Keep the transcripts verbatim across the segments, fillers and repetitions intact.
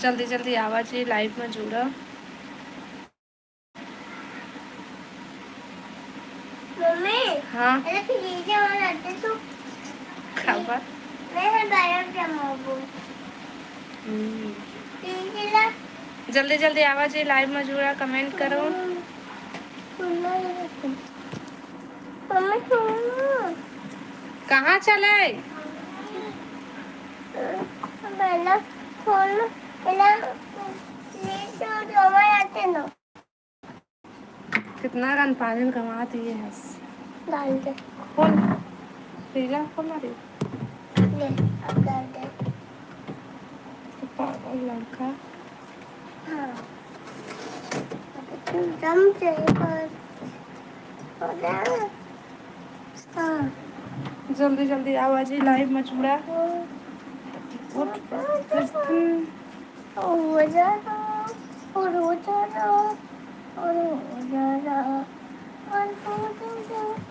जल्दी जल्दी आवा जी, live में जुड़ा। मम्मी, हाँ। अरे फ्रिज वाला दे तू। खबर। मैं है बाहर जमाबो। हम्म। फ्रिज ला। जल्दी जल्दी आवा जी, live में जुड़ा, comment करो। हम्म। सुन ना, ये देखो। मम्मी, सुन ना। कहाँ चले? पहला फोन, पहला फ्रिज वाला जमा आते ना। कितना कन पानी गंवा दिए हस। डाल दे। खोल। फ्रीजर खोल ना रे। ले, अब डाल दे। तो पागल लड़का। हाँ। अब तुम दम से कर। हो गया? हाँ। जल्दी जल्दी आवा जी, live में जुड़ा। हाँ। उठ, उठ, उठ। हो जा रहा, और हो जा रहा, और हो जा रहा, और हो जा रहा।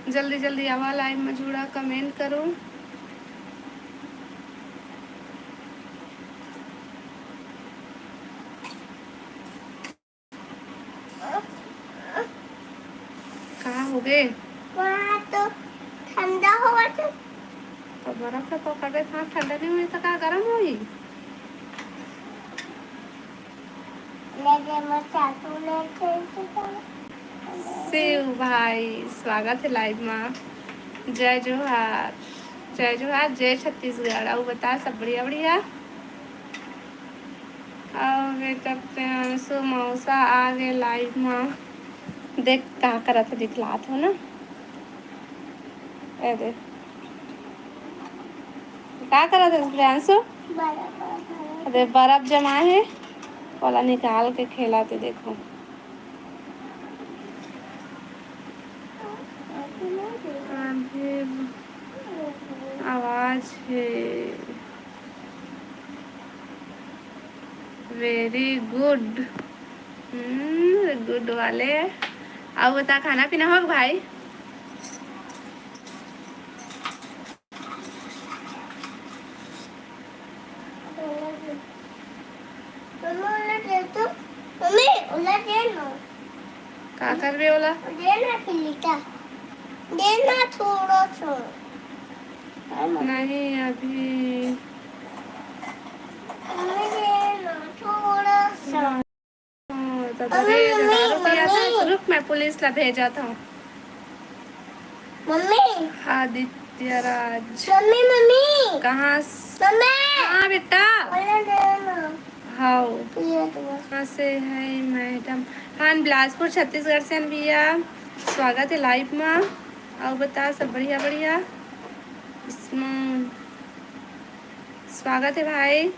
जल्दी जल्दी आवा, live में जुड़ा, comment करो। का हो गे? वहाँ तो ठंडा होवत हे। तो बर्फ हे तो कबे, हाँ, ठंडा नहीं होही तो का गरम होही? ले दे, मैं चाकू लेके शिव भाई, स्वागत हे live मा। जय जोहार, जय जोहार, जय छत्तीसगढ़। अउ बता, सब बढ़िया, बढ़िया? अउ बेटा प्रियांशु मौसा आ गे live मा। देख का करत हे, दिखलात हो ना। ए दे। का करत हे प्रियांशु? बर्फ, बर्फ। ए दे, बर्फ जमा हे, ओला निकाल के खेलत हे, देखो। अभी आवाज हे। Very good। हम्म, good वाले। अउ बता, खाना पीना हो गे भाई? मम्मी, ओला दे तो। मम्मी, ओला दे ना। का करबे ओला? दे ना, खिलौना। दे ना थोड़ा सा। नहीं, अभी। मम्मी, दे ना थोड़ा सा। हाँ, तो अरे, मम्मी, दारू पिया था, मम्मी। रुक, मैं पुलिस ला भेजत हूँ। मम्मी। आदित्य राज। मम्मी, मम्मी। कहाँ स-, मम्मी। हाँ, बेटा। बोला दे ना। हाउ। ये तो बस। कहाँ से है मैडम? हाँ, बिलासपुर, छत्तीसगढ़ से हन भैया। स्वागत हे live मा। अउ बता, सब बढ़िया, बढ़िया? इसमा स्वागत हे भाई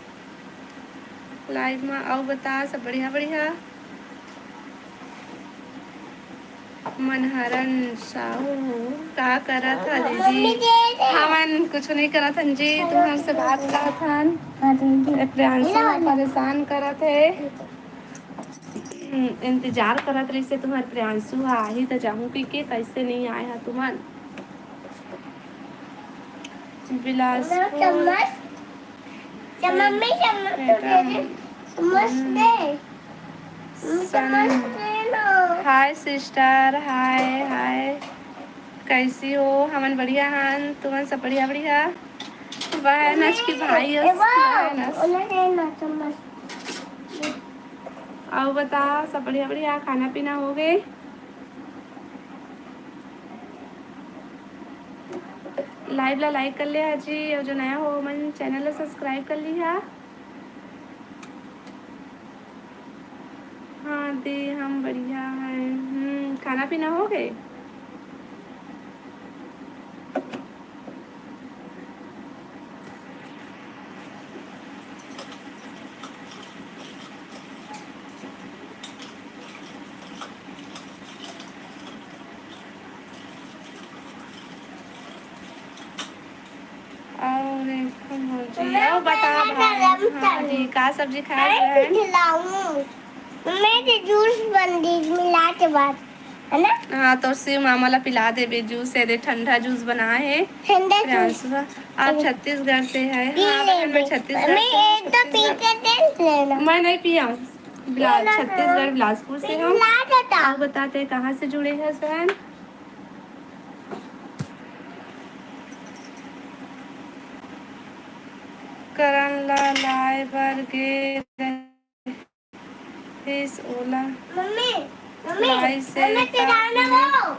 live मा। अउ बता, सब बढ़िया, बढ़िया? मनहरन साहू, का करत ह दीदी? हमन कुछ नहीं करत हन जी, तुम्हर से बात करत हन। ए प्रियांशु परेशान करत हे। हम्म, इंतजार करत रहिसे तुम्हर प्रियांशु ह आही त जाहूं कहिके, कैसे नहीं आए ह तुमन? बिलासपुर। चम्मच, चम्मच, मम्मी, चम्मच तो दे दे। चम्मच दे। मम्मी, चम्मच दे ना। हाय सिस्टर, हाय, हाय। कैसी हो? हमन बढ़िया हन, तुमन सब बढ़िया, बढ़िया? बहन आज की भाई ए, अस-, वो, बहन अस-, ओला दे ना चम्मच। अउ बता, सब बढ़िया, बढ़िया? खाना पीना हो गे? Live ला like कर ले हा जी, अउ जो नया हो मन channel ला subscribe कर ली हा। हाँ दी, हम बढ़िया हैं। हम्म, खाना पीना हो गे? हाँ जी, अउ बता भाई। हाँ जी, का सब्जी खाए हस बहन? मैं तो जूस बन दी मिला के बाद, है ना? हाँ, तो शिव मामा ला पिला देबे जूस, ये दे ठंडा जूस बनाए हे। ठंडा जूस। प्रियांशु हा, आप छत्तीसगढ़ से है? हाँ बहन, मैं छत्तीसगढ़ से हूँ। एक तो पी के देख लेना। मैं नहीं पिया हूँ बिला-, छत्तीसगढ़ बिलासपुर से हूँ। पिला देता। आप बताते कहाँ से जुड़े हैं बहन? करण ला लाए बर गे रहिस, ओला मम्मी, मम्मी, लाई से मम्मी, का तेरा आना मिले? वो।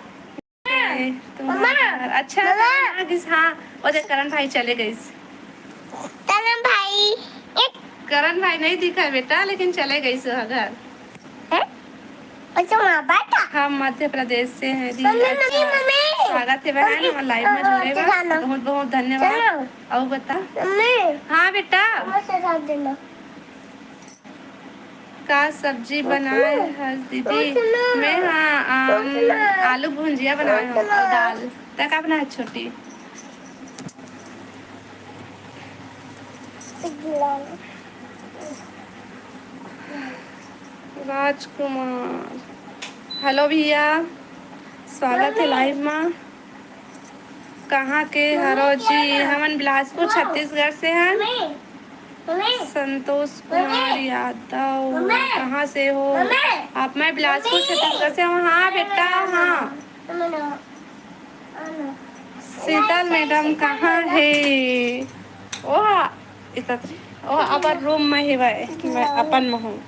ए, तुम्हारा मम्मा, घर। अच्छा, मम्मा। करण आ गिस, हाँ, ओ देख, करण भाई चले गइस। करण भाई, एक करण भाई नहीं दिखा बेटा, लेकिन चले गइस ओहा घर। हैं? अच्छा, वहाँ बैठा। हम मध्य प्रदेश से हैं जी। मम्मी, मम्मी, अच्छा। मम्मी। स्वागत है बहन, मम्मी, हमारे लाइव में हाँ, जुड़े बा। चलो। बहुत बहुत धन्यवाद। चलो। अउ बता। मम्मी। हाँ बेटा। मम्मी से साथ देना। का सब्जी बनाए हस दीदी? मैं, हाँ, आम, आलू भुंजिया बनाए हूँ अउ दाल। तैं का बनाए छोटी? राजकुमार, हेलो भैया, स्वागत है लाइव मा। कहाँ के हरो जी? हमन बिलासपुर, छत्तीसगढ़ से हन। संतोष कुमार यादव, कहाँ से हो आप? मैं बिलासपुर, छत्तीसगढ़ से हूँ। हाँ बेटा, हाँ। शीतल मैडम कहाँ हे? ओहा, इतना, ओहा अपन रूम में हेवय, मैं अपन में हूँ।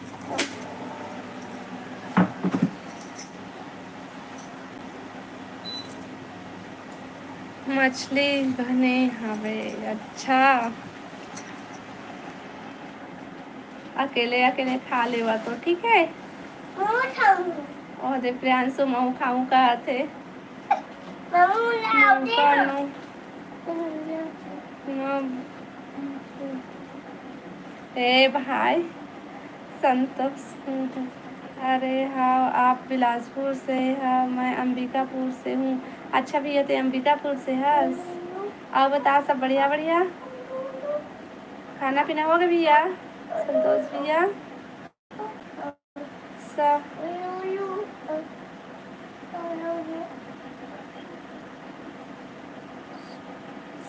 मछली बने हवे। अच्छा, अकेले अकेले खा लेवा तो ठीक है। ओह दे प्रियांशु, महू खाऊं कहत हे। ए भाई संतोष, अरे हाँ, आप बिलासपुर से है, मैं अंबिकापुर से हूँ। अच्छा भैया, ते अंबिकापुर से हस? अउ बता, सब बढ़िया बढ़िया? खाना पीना हो गया भैया, संतोष भैया? सब,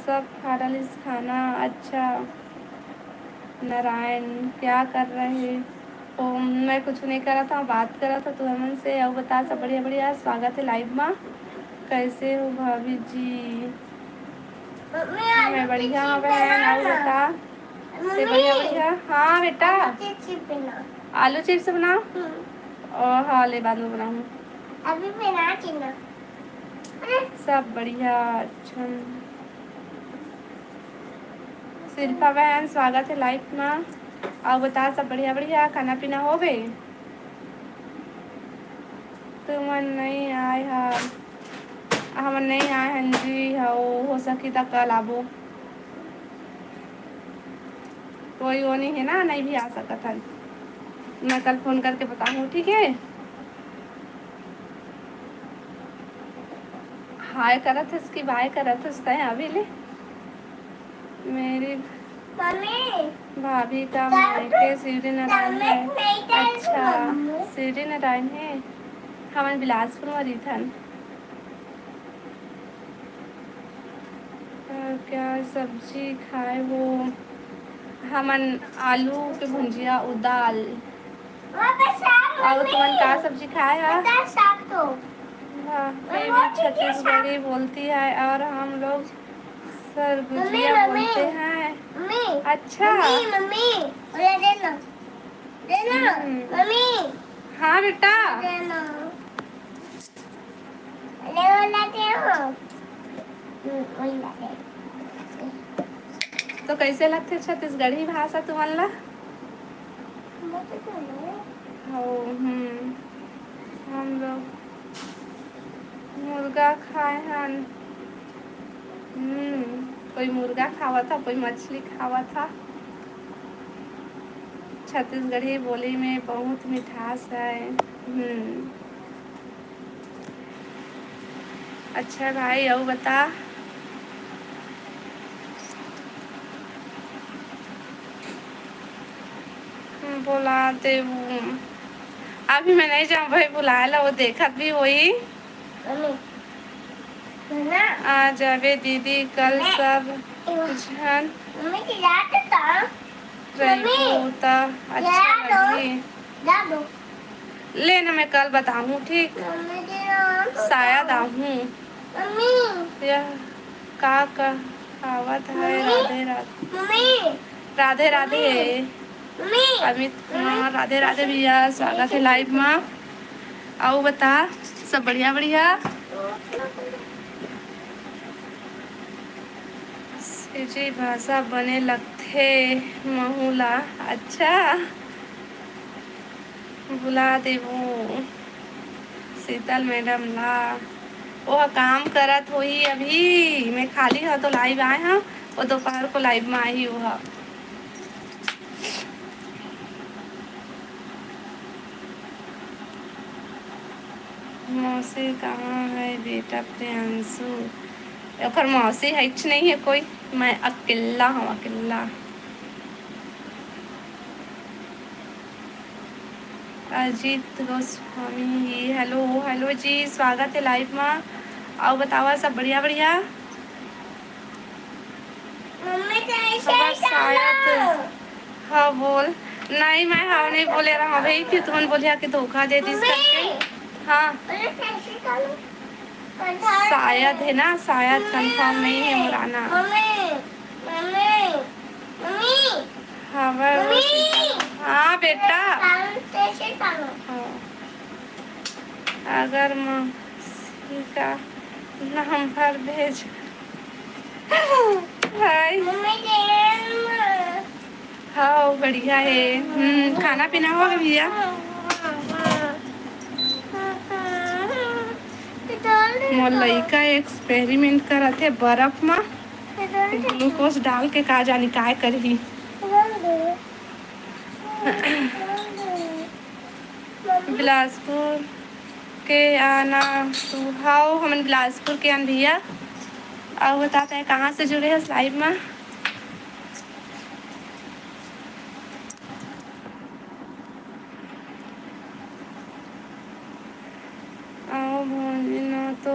सब खा डालिस खाना। अच्छा नारायण, क्या कर रहे हो? मैं कुछ नहीं करा था, बात करा था तुमन से। अउ बता, सब बढ़िया बढ़िया? स्वागत है लाइव मा। कैसे हो भाभी जी? मैं बढ़िया हूँ बहन, अउ बता। ते बढ़िया, बढ़िया। हाँ बेटा। आलू चिप्स बना। ओ हाँ, ले बाद में बनाऊँ। अभी बना के ना। सब बढ़िया। अच्छा शिल्पा बहन, स्वागत है लाइव मा। अउ बता, सब बढ़िया बढ़िया? खाना पीना हो गए? तुमन नई आए हा, हमन नई आए हन जी। हव, हो सकी त कल आबो। कोई वो नहीं है ना, नहीं भी आ सकत हन। मैं कल फोन करके बताऊँ, ठीक है? हाय करत हस कि बाय करत हस तैं अभी ले? मेरी मम्मी, भाभी का मायके शिवरीनारायण है। अच्छा, शिवरीनारायण है। हमन बिलासपुर में रहिथन। क्या सब्जी खाए हो? हमन आलू के भुंजिया अउ दाल। अउ तुमन का सब्जी खाए हा? हाँ, बेबी छत्तीसगढ़ी बोलती है और हम लोग सरगुजिया बोलते हैं। अच्छा। मम्मी, मम्मी, बोला देना। देना, हम्म। मम्मी। हाँ बेटा। देना। ले वाला दे हो। हम्म, वही वाला। तो कैसे लगथे छत्तीसगढ़ी भाषा तुमन ला? मुझे तो नहीं। हो, हम्म। हम लोग मुर्गा खाए हन। हम्म, कोई मुर्गा खावत हा, कोई मछली खावत हा। छत्तीसगढ़ी बोली में बहुत मिठास है। हम्म। अच्छा भाई, अउ बता। बोला देबू। अभी मैं नहीं जाऊँ भाई बुलाए ला, वो देखत भी होही। मम्मी, सुना? आ जाबे दीदी, कल मम्मी, सब एमा, झन मम्मी, खिला तो था। रहिबू मम्मी, त अच्छा खिला दो। लगही। ला दो। ले ना, मैं कल बताहूँ, ठीक? मम्मी, खिला तो शायद था। आहूँ। मम्मी। यह का कहावत है? Mummy. Radhe Radhe. Mummy. Radhe Radhe. Mummy. Mummy. Amit Kumar, Radhe Radhe भैया, स्वागत है live मा। अउ बता, सब बढ़िया बढ़िया? सिजी भाषा बने लगथे महू ला। अच्छा, बुला देबो शीतल मैडम ला। ओह काम करत होही अभी, मैं खाली हव तो live आए हव, वो दोपहर को live में आही ओह। मौसी कहाँ है बेटा प्रियांशु? ओकर मौसी है, कुछ नहीं है कोई, मैं अकेला हूँ, अकेला। अजीत गोस्वामी, hello, hello जी, स्वागत है live मा। अउ बतावा, सब बढ़िया, बढ़िया? मम्मी, कैसे खबर शायद। हाँ, बोल। नहीं, मैं हाँ नहीं बोले रहा भाई, फिर तुमन बोलिया कि धोखा दे दिस मम्मी। करके। हाँ। बोले, कैसे करूँ? शायद है ना, शायद confirm नहीं है मोर आना। Mummy, mummy, mummy. हाँ, मैं वो मम्मी। सीखा। हाँ, बेटा। काम कैसे करूँ? हाँ। अगर मौसी का नंबर भेज। हाय। मम्मी, दे ना। हाँ, बढ़िया है। हम्म, खाना पीना हो गया भैया? मोर लइका experiment करत हे बर्फ मा, glucose डाल के का जानी काय करही। बिलासपुर के आना तू। हाव, हमन बिलासपुर के आन भैया। अउ बता, तैं कहाँ से जुड़े हस live मा? आओ भौजी ना तो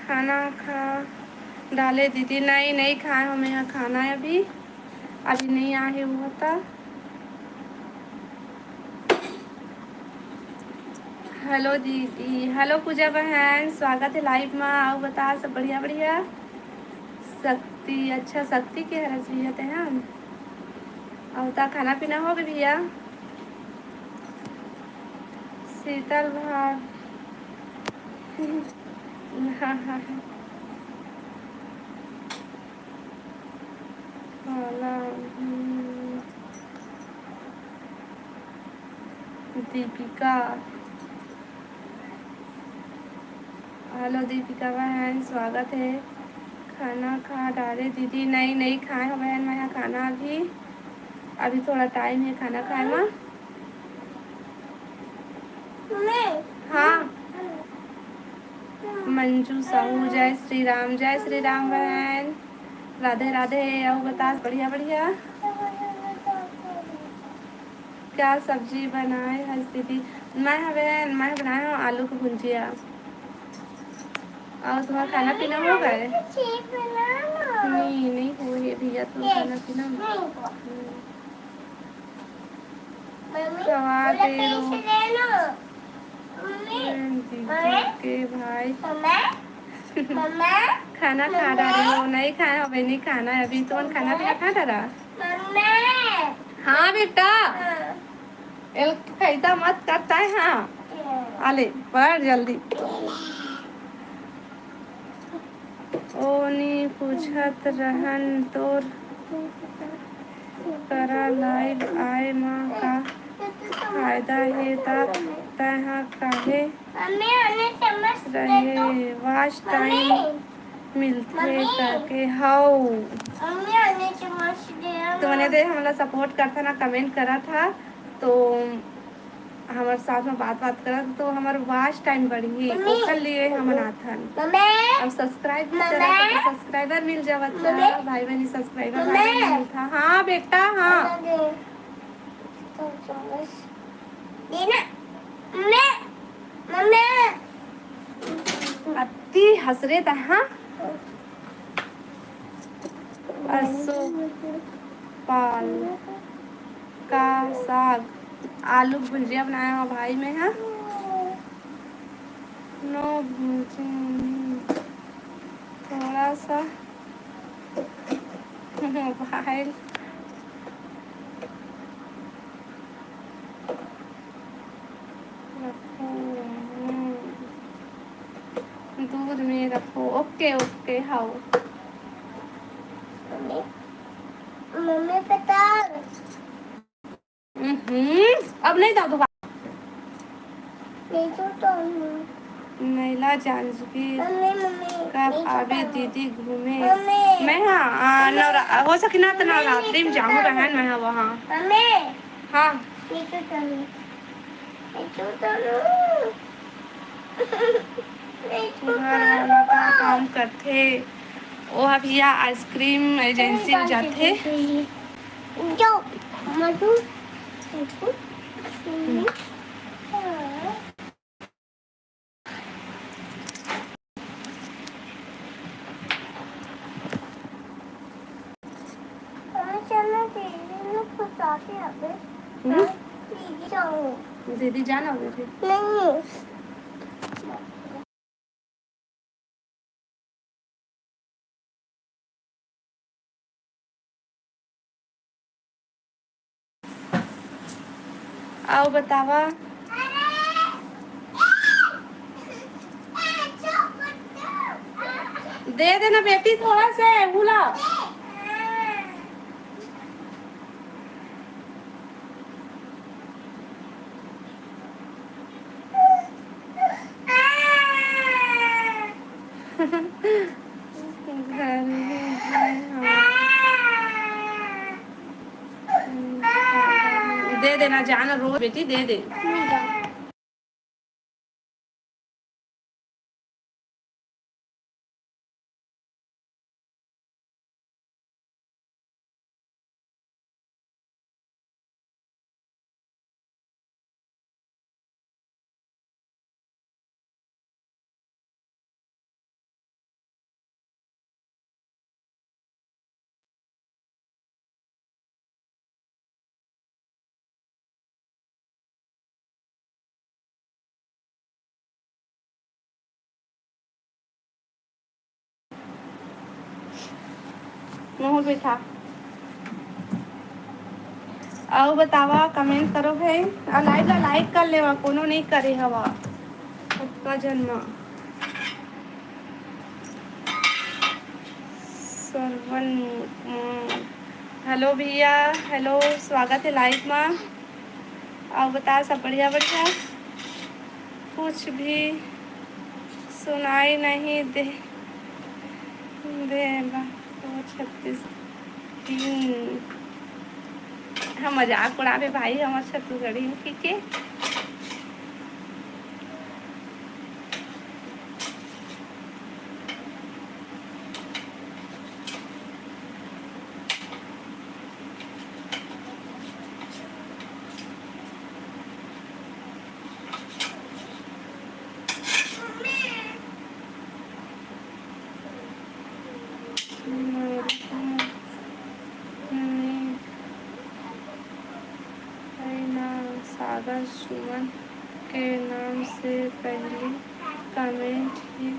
खाना खा डाले दीदी। नहीं, नहीं खाए हो मैं यहाँ खाना है अभी, अभी नहीं आए हो तो। Hello दीदी, hello पूजा बहन, स्वागत है live मा। अउ बता, सब बढ़िया बढ़िया? शक्ति, अच्छा शक्ति के हरस भैया ते हम। अउ बता, खाना पीना हो गए भैया? शीतल भाव। हाँ, हाँ, हाँ। काला, हम्म, दीपिका। Hello दीपिका बहन, स्वागत है। खाना खा डारे दीदी। नहीं, नहीं खाए हो बहन, मैं यहाँ खाना अभी, अभी थोड़ा time है खाना खाए मा। हाँ। मंजू साहू, जय श्री राम, जय श्री राम बहन। राधे राधे। अउ बता, बढ़िया बढ़िया। क्या सब्जी बनाए हस दीदी? मैं ह बहन, मैं बनाए हूँ आलू के भुंजिया। अउ तुम्हारा खाना पीना हो गए? नहीं, नहीं हो ये भैया, तुम खाना पीना। हम्म। स्वाद है रो। दीदी के भाई। खाना खा डारे हो? नहीं खाए हो, अभी नहीं खाना है, अभी तुमन खाना पीना खा डारा? हाँ बेटा। एल फायदा मत करता है। हाँ, आले पढ़ जल्दी। ओनी पूछत रहन तोर करा live आए म का फायदा हे त तैं ह काहे रहे watch time मिलथे करके। हव। तो मने दे हमला support करथा ना, comment करत हा तो हमर साथ में बात बात करत तो हमर वॉच टाइम बढ़ही, मम्मी। ओकर लिए हमन आथन। मम्मी। अब सब्सक्राइब भी मम्मी। करत तो सब्सक्राइबर मिल जावत मम्मी। है, भाई बहनी सब्सक्राइबर मम्मी। भाई बहनी मिलता। हाँ बेटा, हाँ। मम्मी। देना। मम्मी। मम्मी। अति हंस रे तै, हाँ? असो पालका साग, आलू के भुजिया बनाए हव भाई मैं हा। नो भुजिया, थोड़ा सा मोबाइल रखो। हम्म। दूध में रखो। ओके, ओके, हाउ। मम्मी, मम्मी पता। हम्म, अब नहीं दो दोबारा। नहीं तो, तो हूँ। नैला जांजगीर मम्मी, मम्मी, कब नहीं आवे पता। दीदी घूमे? मम्मी। मैं हाँ, आ, मम्मी। नवरा-, हो सके ना तो मम्मी, नवरात्रि में नहीं जाऊँ तो रहन मैं वहाँ। मम्मी। हाँ। नहीं तो, तो हूँ। नहीं तो, तो हूँ। घर वाला का काम करथे? ओ ह भैया आइसक्रीम एजेंसी में जाथे। जो मधु, मधु, हम्म? दीदी जाना बेटे। नहीं। अउ बतावा। दे देना बेटी थोड़ा से, भूला। घर में है हम। दे देना, जाना रो बेटी, दे दे। महूँ बैठा। अउ बतावा, कमेंट करो भाई, अउ लाइव ला लाइक कर लेवा, कोनो नहीं करे हवा। सबका जन्मा। सरवन कुमार। हेलो भैया, हेलो, स्वागत है लाइव मा। अउ बता, सब बढ़िया, बढ़िया? कुछ भी सुनाई नहीं दे, दे बा, वो छत्तीस दिन। हम मजाक उड़ावे भाई, हमर छत्तीसगढ़ी में, ठीक है? सागर सुमन के नाम से पहली कमेंट ही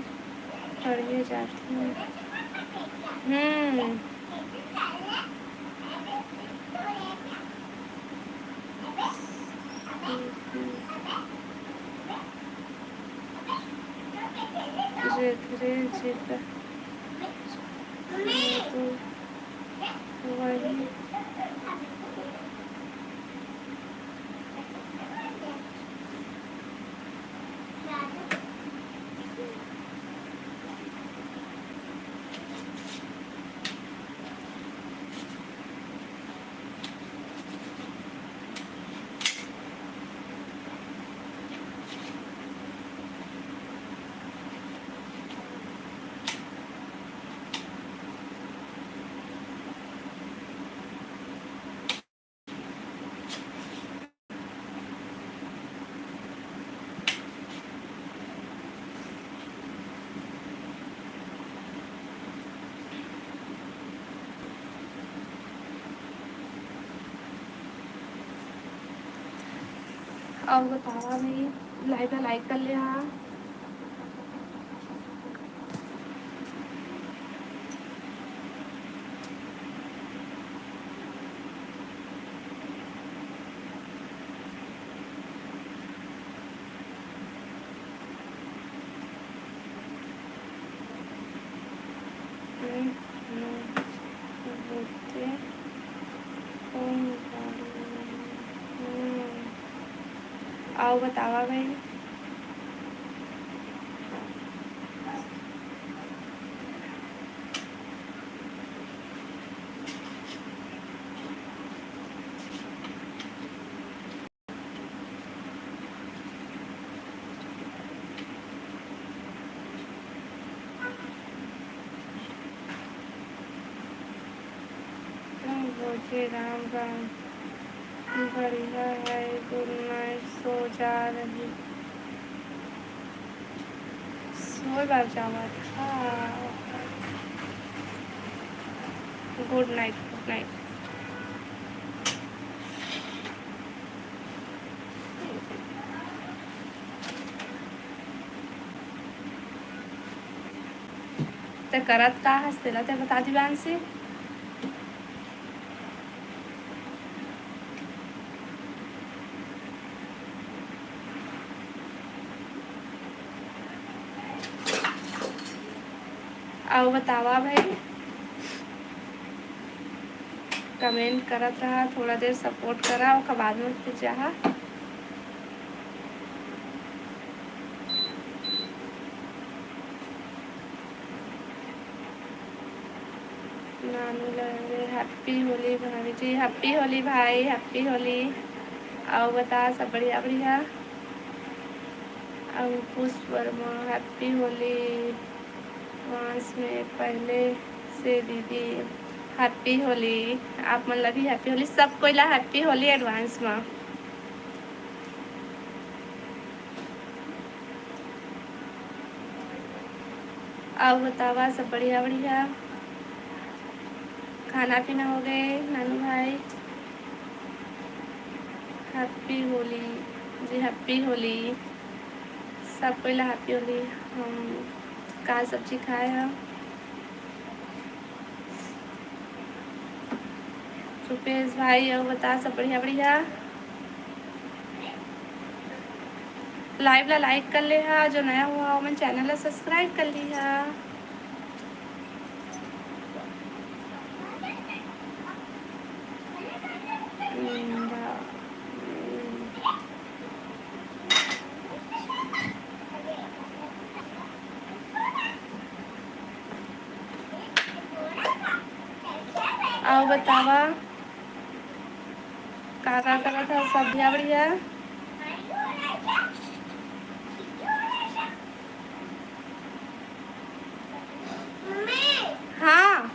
पढ़े जाथे। हम्म। जेकरे जेकर तो वही। अउ बतावा भाई, live ला like कर ले हा। हम्म, हम्म, बोलते, कौन गाड़ी? हम्म। अउ बतावा भाई। तुम भोजे राम राम। बढ़िया है, good night, सो जा रही। सोए बर जावत हा। Good night, good night। ते करत का हस, तेला ते बता दिवांशी। अउ बतावा भाई, comment करत रहा, थोड़ा देर support करा, ओकर बाद में फिर जाहा। नानू लगे happy होली भाभी जी, happy होली भाई, happy होली। अउ बता, सब बढ़िया बढ़िया? अंकुश वर्मा, happy होली। advance में पहले से दीदी, happy होली। आप मन ला भी happy होली, सब कोई ला happy होली advance में। अउ बतावा, सब बढ़िया बढ़िया? खाना पीना हो गए नानू भाई? Happy होली जी, happy होली। सब कोई ला happy होली। हम का सब्जी खाए ह? रुपेश भाई, अउ बता, सब बढ़िया बढ़िया? Live ला like कर ले हा, जो नया हुआ ओमन channel ला subscribe कर ली हा। हम्म, बा-, हम्म। अउ बतावा, का का करत हस? सब बढ़िया बढ़िया? हाँ,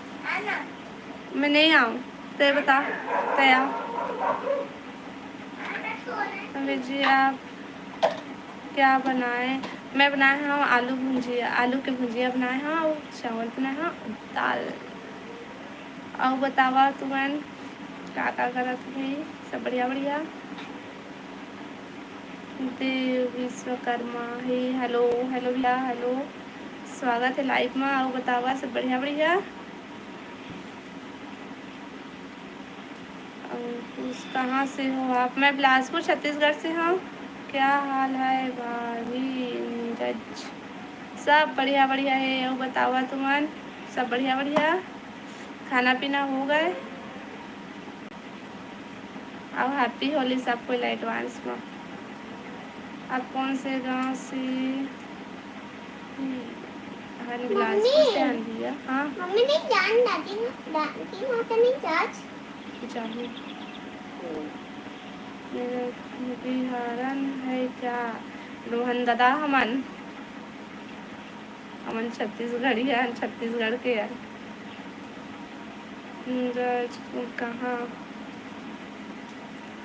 मैं नहीं आऊँ, ते बता, ते आ। अभी जी, आप क्या बनाए? मैं बनाए हव आलू भुंजिया, आलू के भुंजिया बनाए हव, अउ चावल बनाए हव, दाल। अउ बतावा तुमन का का करत हो भाई? सब बढ़िया बढ़िया? देव विश्वकर्मा हे, hello, hello भैया, hello, स्वागत हे live मा। अउ बतावा, सब बढ़िया बढ़िया? अंकुश, कहाँ से हो आप? मैं बिलासपुर, छत्तीसगढ़ से हूँ। क्या हाल है भाभी नीरज? सब बढ़िया बढ़िया हे। अउ बतावा तुमन, सब बढ़िया बढ़िया? खाना पीना हो गए? अउ happy होली सब कोई ला advance में। आप कौन से गांव से? हन बिलासपुर से मम्मी। हन भैया। हाँ। मम्मी, नहीं जान दादी, दादी माँ का नहीं चार्ज। जाही। हम्म। मेरा बिहारन है क्या? रोहन दादा हमन। हमन छत्तीसगढ़िया हन, छत्तीसगढ़ के हन। नीरज कहाँ?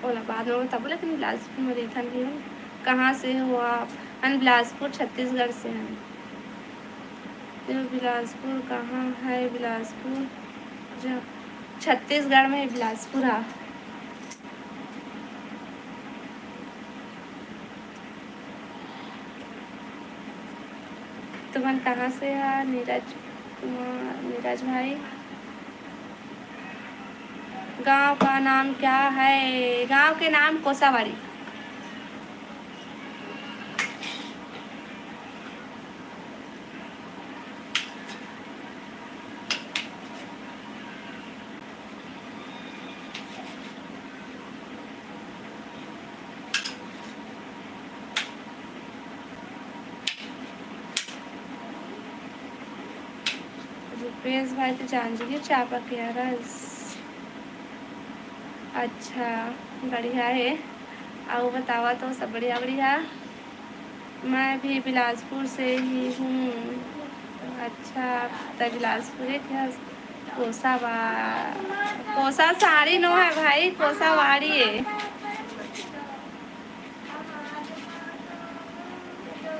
ओला बाद में बताबो, लेकिन बिलासपुर में रहिथन भी हम। कहाँ से हो आप? हम बिलासपुर, छत्तीसगढ़ से हैं। ये बिलासपुर कहाँ है? बिलासपुर, छत्तीसगढ़ में बिलासपुर है। तुमन कहाँ से हा? नीरज कुमार, नीरज भाई। गांव का नाम क्या है? गांव के नाम कोसावाड़ी। रुपेश भाई तो जांजगीर चांपा के हरस। अच्छा, बढ़िया हे। अउ बतावा तो सब बढ़िया, बढ़िया। मैं भी बिलासपुर से ही हूँ। अच्छा, त बिलासपुर के हस। कोसा वा-, कोसा साड़ी नो है भाई, कोसा वाड़ी है।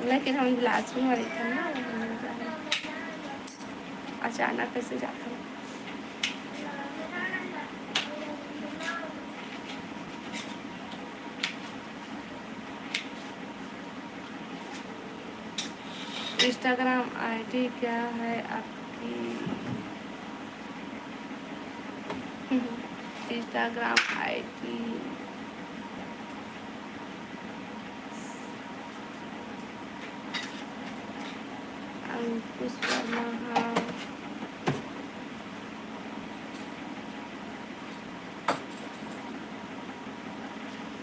लेकिन हम बिलासपुर में रहिथन ना, अचानक कैसे जाथन। Instagram ID क्या है आपकी? Instagram ID अंकुश वर्मा, हाँ।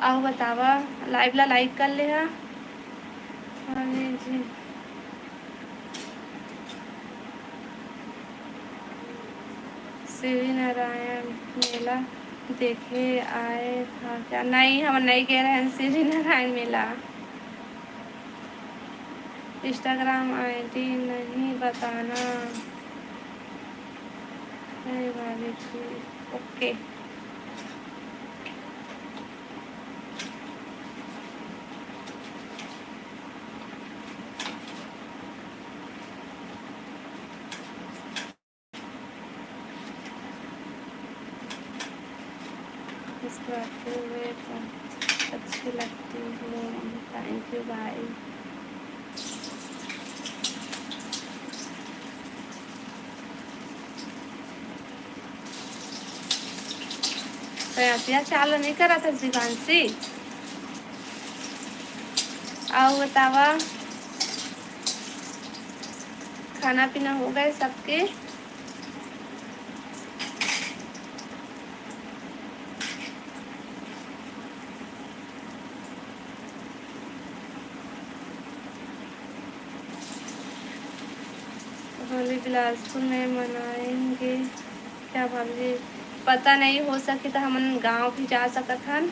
अउ बतावा, live ला like कर ले हा। हाँ जी। श्री नारायण मेला देखे आए था क्या? नहीं, हम नहीं गए रहे श्री नारायण मेला। Instagram ID नहीं बताना। नहीं भाभी जी, OK। मुस्कुराते हुए तुम अच्छी लगती हो। Thank you भाई। तो अतिया चालू नहीं करा था दिवांशी? अउ बतावा, खाना पीना हो गए सबके? होली बिलासपुर में मनाएंगे क्या भाभी? पता नहीं, हो सके तो हमन गांव भी जा सकत हन।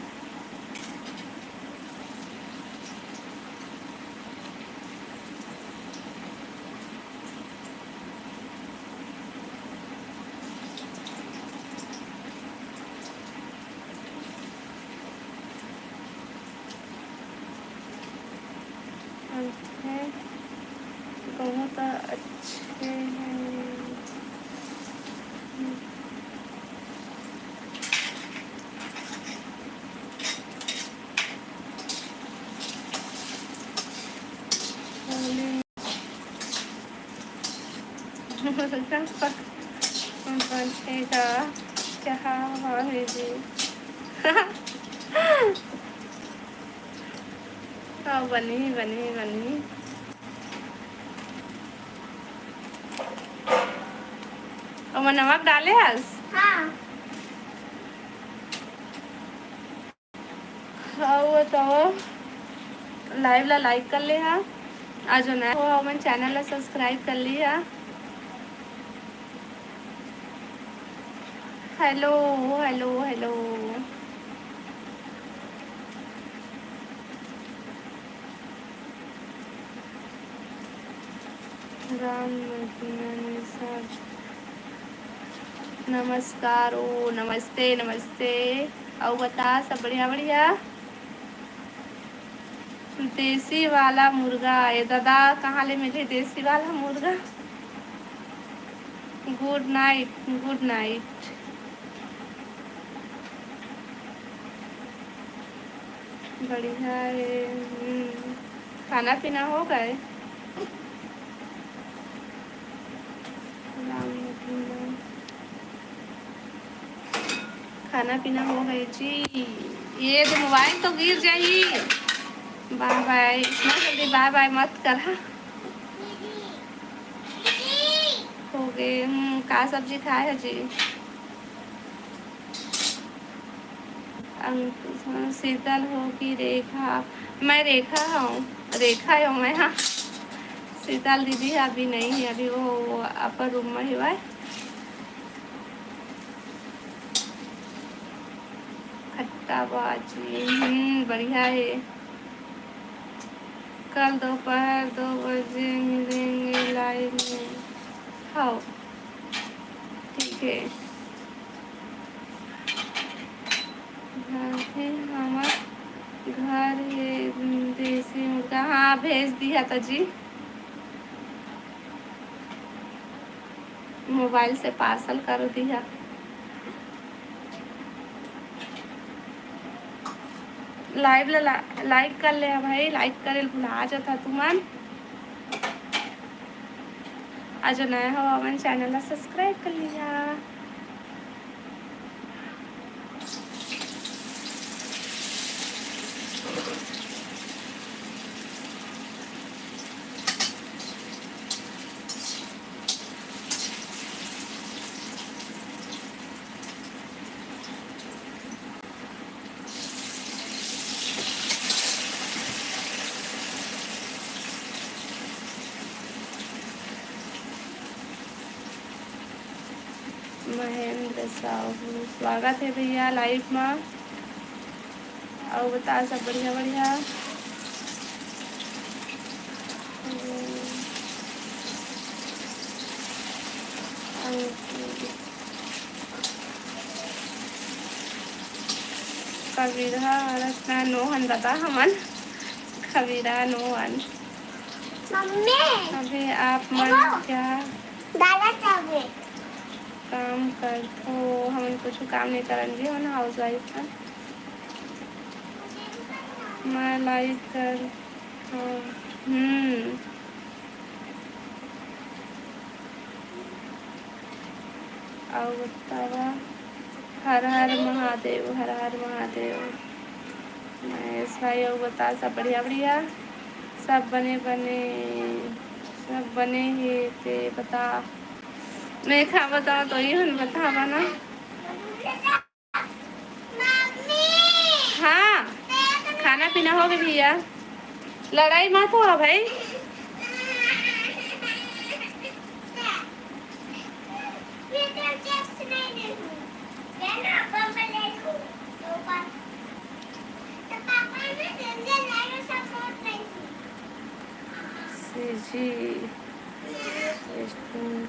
हैं, बहुत अच्छे हैं। होली बचेगा क्या भाभी जी? हाँ, बनही, बनही, बनही। ओमा नमक डाले हस? हाँ। हाँ, वो तो live ला like कर ले हा, आ जो नया हो हमन channel ला subscribe कर ली हा। Hello, hello, hello। राम नमस्कार ओ, नमस्ते, नमस्ते। अउ बता, सब बढ़िया, बढ़िया? देसी वाला मुर्गा, ए दादा, कहाँ ले मिलही देसी वाला मुर्गा? Good night, good night। बढ़िया हे। हम्म, खाना पीना हो गए? खाना पीना हो गए जी। ये दे मोबाइल तो गिर जाही। बाय बाय, इतना जल्दी बाय बाय मत करा। हो गए। हम्म, का सब्जी खाए है जी? अंकुश, हाँ, शीतल हो कि रेखा? मैं रेखा हूँ, रेखा हूँ मैं, हाँ। शीतल दीदी अभी नहीं है, अभी वो, वो अपर रूम में ही है। खट्टा बाजी, हम्म, बढ़िया है। कल दोपहर दो बजे मिलेंगे लाइव में। हाँ, ठीक है। हाँ, फिर हमार घर है देसी मुर्गा। हाँ, भेज दिया था जी। मोबाइल से पार्सल कर दिया। लाइव ला, लाइक कर ले भाई, लाइक करे भुला जाता तुमन। आज नया हो अपन चैनल ला सब्सक्राइब कर लिया। महेंद्र साहू, स्वागत है भैया लाइव में। अउ बता, सब बढ़िया बढ़िया? कबीरा रचना नोहन बता हमन। कबीरा नोहन। मम्मी। अभी आप मन देखो। क्या दादा चाबी। काम करथो? हमन कुछ काम नहीं करन जी, हमन हाउस वाइफ हन। मैं लाइक कर, हाँ, हम्म। अउ बतावा, हर हर महादेव, हर हर महादेव। महेश भाई, अउ बता, सब बढ़िया बढ़िया? सब बने बने, सब बने हे ते बता। मैं खा बताओ तो ये हन बतावा ना। हाँ, खाना पीना हो गया भैया। लड़ाई मत हो भाई। CG restaurant.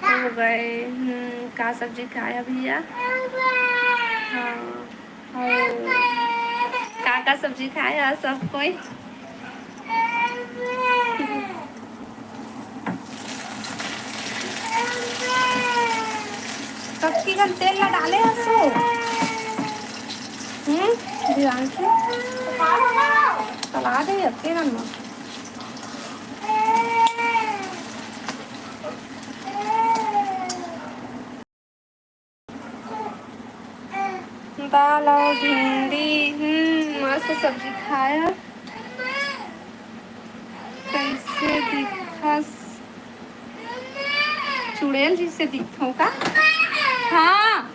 हो गए। हम्म, का सब्जी खाया भैया? हाँ, हाँ। का का सब्जी खाया सब कोई? कतकी कन तेल ला डाले हसो? हम्म, दिवांशु? चला दे, अतके कन म। दाल अउ भिंडी, हम्म, मस्त सब्जी खाया। कैसे दिखस? चुड़ैल जैसे दिखथों का? हाँ।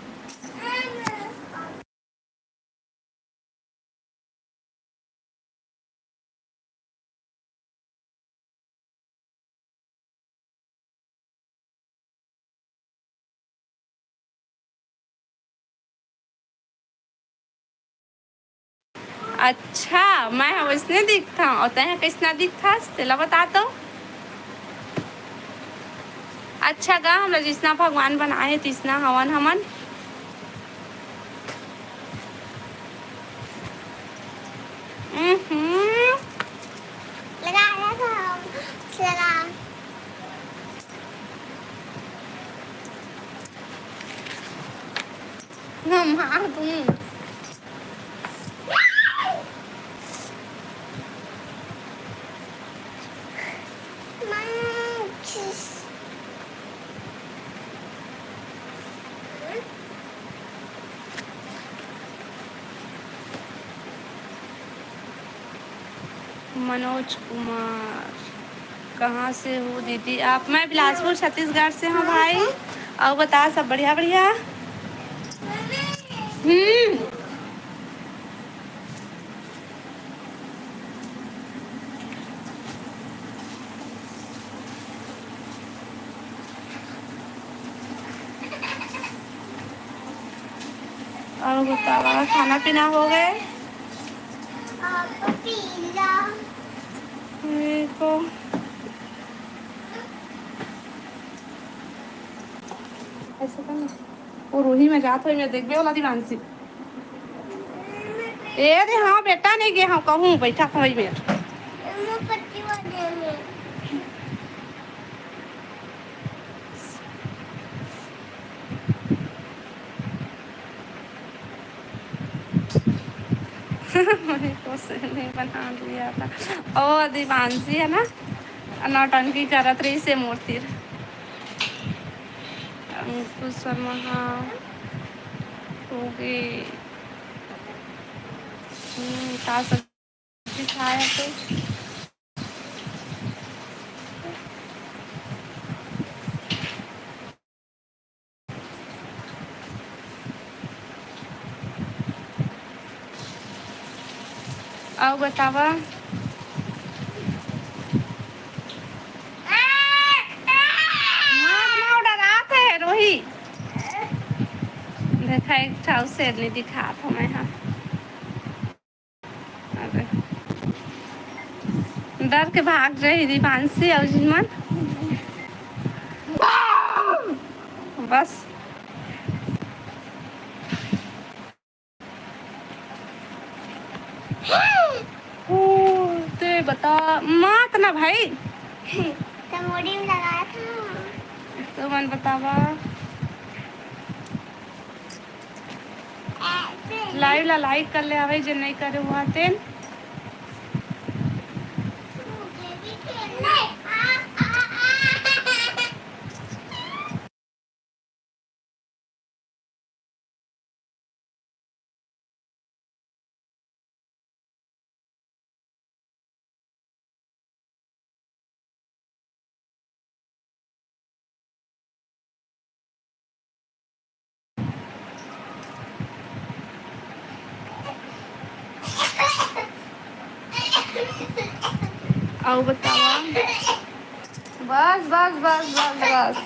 अच्छा, मैं ह वइसने दिखथंव अउ तैं ह कइसना दिखथस, तेला बता तो। अच्छा गा, हमला जिसना भगवान बनाए हे, तिसना हवन हमन। उहुं। लगा, लगा, लगा। ना मार दूं। मनोज कुमार, कहाँ से हो दीदी आप? मैं बिलासपुर, छत्तीसगढ़ से हूँ भाई। और बता, सब बढ़िया बढ़िया? हम्म। और बतावा, खाना पीना हो गए? देखो, ऐसे कर ना। वो रूही में जात होई, मैं देखबे वाला दीवानसी। ए दे, हाँ बेटा, नहीं गे, हाँ कहूँ, बैठा होई में। मम्मी को से नहीं बना दिया था। ओ, दीवानसी है ना, नौटंकी करत रही से मोर तीर। अंकुश शर्मा, हाँ, हो गए। हम्म, का सब्जी खाया तो? अउ बतावा। हाँ, हाँ, डरात हे, रोही। देखा, एक ठाव शेरनी दिखात हूँ मैं, हाँ। अरे। डर के भाग जाही दीपांशी अउ जीवन। बस। ओ, ते बता, मात ना भाई। तो मुड़ी में लगाया था। तो मन बतावा। Live ला like कर ले हवे, जे नहीं करे हुआ तेन। अउ बतावा। बस, बस, बस, बस, बस।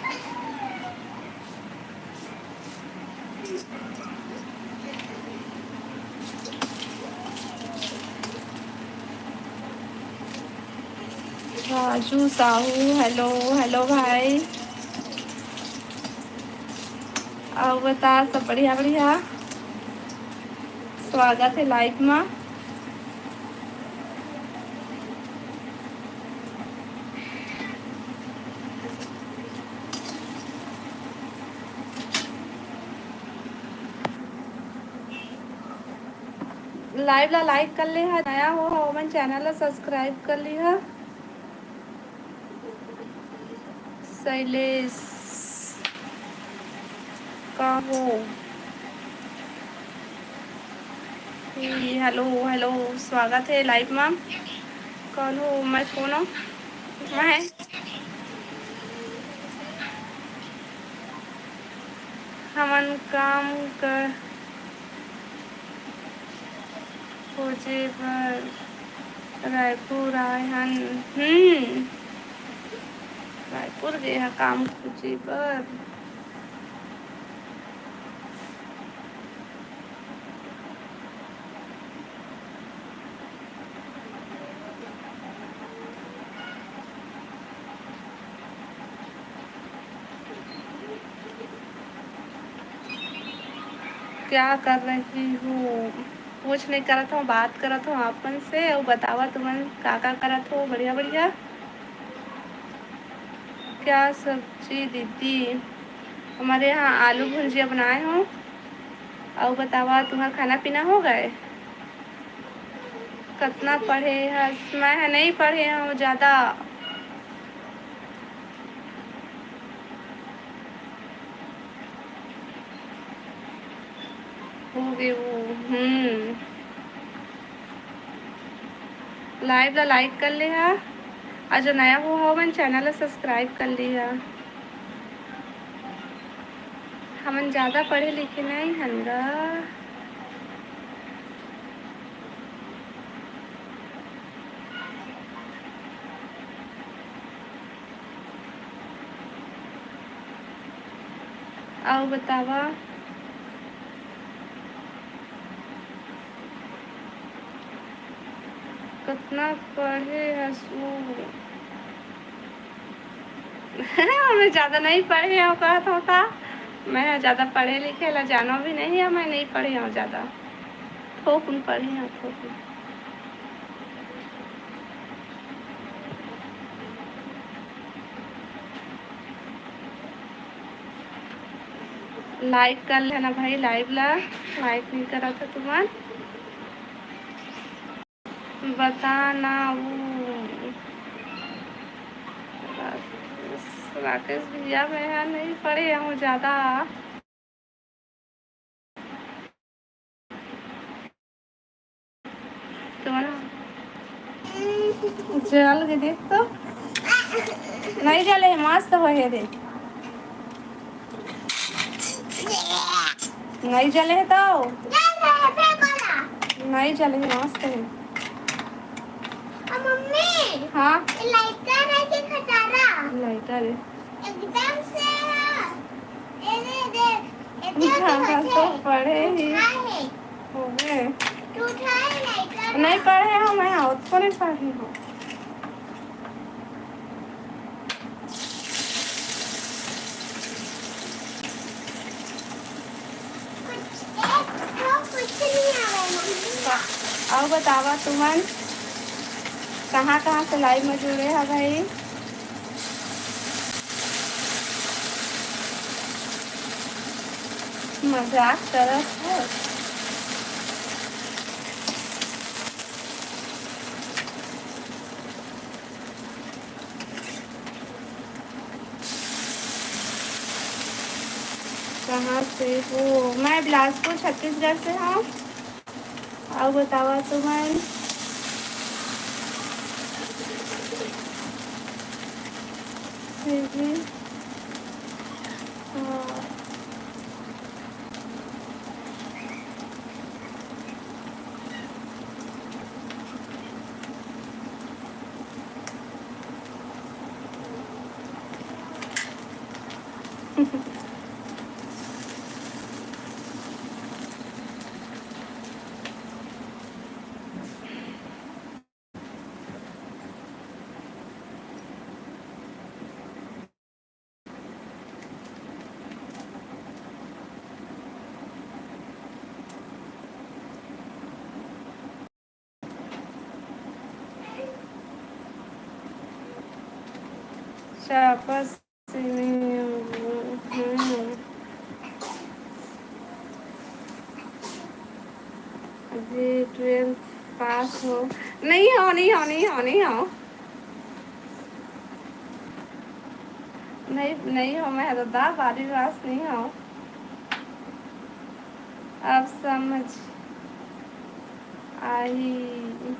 राजू साहू, hello, hello भाई। अउ बता, सब बढ़िया, बढ़िया? स्वागत हे live मा। Live ला like कर ले हा, नया हो हा, ओमन channel ला subscribe कर ली हा। शैलेश का हो? Hello, hello, स्वागत हे live मा। कौन हो? मैं कौन हो? मैं हमन काम कर खोजे बर रायपुर आए हन। हम्म, रायपुर गे ह काम खोजे बर। क्या कर रही हो? कुछ नहीं करत हूँ, बात करत हूँ आपन से। अउ बतावा तुमन का का करत हो? बढ़िया बढ़िया। क्या सब्जी दीदी? हमारे यहाँ आलू भुंजिया बनाए हो। अउ बतावा, तुम्हार खाना पीना हो गए? कतना पढ़े हस? मैं ह नहीं पढ़े हूँ ज़्यादा। हो गए वो, हम्म। Live ला like कर ले हा, अउ जो नया हो, हो मन channel ला subscribe कर ली हा। हमन ज्यादा पढ़े लिखे नहीं हन गा। अउ बतावा, कतना पढ़े हसू? मैं ज्यादा नहीं पढ़े हूँ, कहत होता। मैं ज्यादा पढ़े लिखे ला जानो भी नहीं है, मैं नहीं पढ़े हूँ ज्यादा। थोकुन पढ़े हूँ, थोकुन। Like कर लेना भाई, live ला like नहीं करा था तुमन। बता ना वो राकेश, राकेश भैया, मैं यहाँ नहीं पढ़े हूँ ज्यादा। तुम्हारा जल के देख तो। नहीं जले, मस्त हो है, देख। नहीं जले है तो। नहीं जले है, मस्त है। मम्मी, हाँ? Lighter है कि खटारा? Lighter है। एकदम से, हाँ। ये दे, देख, ये दे, हाँ, देख, तो पढ़े ही। उठा है। हो गए। तू उठा है, lighter नहीं है। पढ़े हो, मैं उसको नहीं पढ़ी हूँ। कुछ एक ठो कुछ नहीं आवे मम्मी। अउ बतावा तुमन कहाँ कहाँ से live में जुड़े हा भाई? मजाक करत है। कहाँ से हो? मैं बिलासपुर, छत्तीसगढ़ से हूँ। अउ बतावा तुमन। फिर भी, हाँ। चापस से नहीं हो, हम्म। अभी twelfth पास हो। नहीं हो, नहीं हो, नहीं हो, नहीं हो। नहीं, नहीं हो, मैं तो दा बारहवीं पास नहीं हो। अब समझ आही।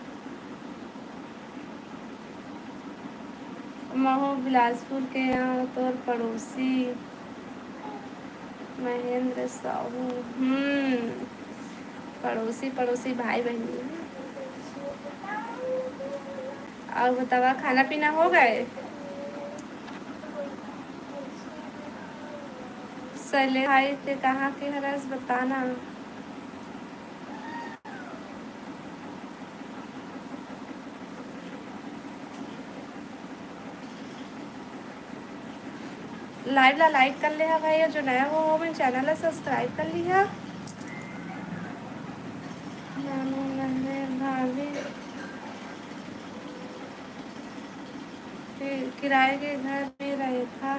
महू बिलासपुर के हंव, तोर पड़ोसी महेंद्र साहू। हम्म, पड़ोसी, पड़ोसी, भाई बहिनी। अउ बतावा, खाना पीना हो गए? सैले भाई, ते कहाँ के हरस, बताना। Live ला like कर ले हा भाई, अउ जो नया हो, हो मन channel ला subscribe कर लिहा। नानू नन्हे भाभी कि-, किराए के घर में रहे था,